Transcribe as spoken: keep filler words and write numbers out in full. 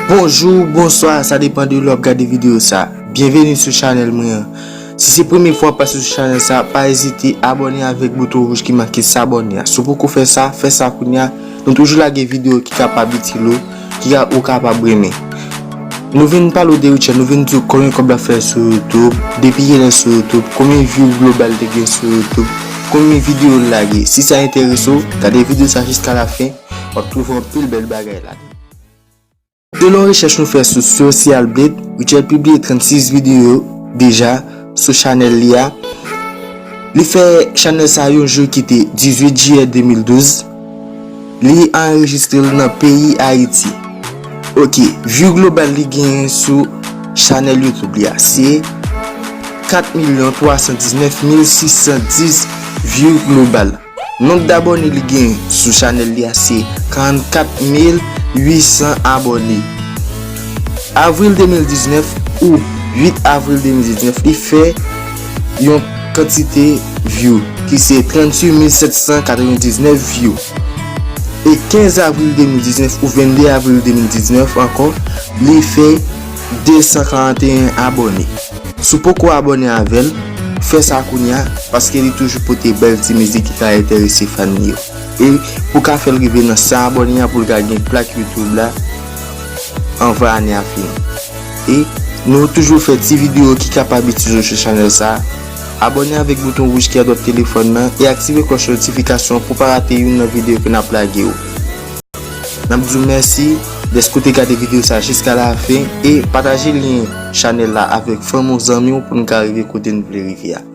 Bonjou, bonswa, sa depann de lè w ap gade videyo sa. Byenveni sou chanèl mwen an. Si se premye fwa w ap pase sou chanèl sa, pa ezite abòne avèk bouton wouj ki make s'abonner a. Si w poko fè sa, fè sa kounye a. Nou toujou lage videyo ki kapab itil ou, ki ka, ou kapab renmen. Nou vin pale w de Rutshelle, nou vin di w konbyen kòb l ap fè sou YouTube, depi kilè l sou YouTube, konbyen view global li gen sou YouTube, konbyen videyo l lage. Si sa enterese w, gade videyo sa jiska lafen, w ap twouve anpil bèl bagay ladan. Selon rechèch nou fè sou Social Blade, Rutshelle pibliye trannsis videyo deja sou chanèl li a. Li fè chanèl sa yon jou ki te dizuit jiyè de mil douz. Li anrejistre l nan peyi Ayiti. Ok, view global li genyen sou chanèl YouTube li a se kat milyon twa san diznèf mil sis san dis view global. Nonb dabòne li gen sou chanèl li a se karannkat mil uit san abòne. Avril de mil diznèf ou uit avril de mil diznèf, li fè yon kantite view ki se tranntuit mil sèt san katrevendiznèf view. E kenz avril de mil diznèf ou vennde avril de mil diznèf ankò, li fè de san karanteyen abòne. Si w poko abòne avè l, fè sa kounye a, paske li toujou pote bèl ti mizik ki ka enterese fan li yo. E pou ka fè l rive nan san abòne an pou l ka gen plak YouTube la anvan ane a fini. E nou toujou fè ti videyo ki kapab itil ou sou chanèl sa. Abòne avèk bouton wouj ki adwat telefòn nan e aktive klòch notifikasyon pou pa rate youn nan videyo ke n ap lage yo. N ap di w mèsi dèske w te gade videyo sa jiska lafen e pataje lyen chanèl la avèk fanmi w, zanmi w pou n ka rive kote n vle rive a.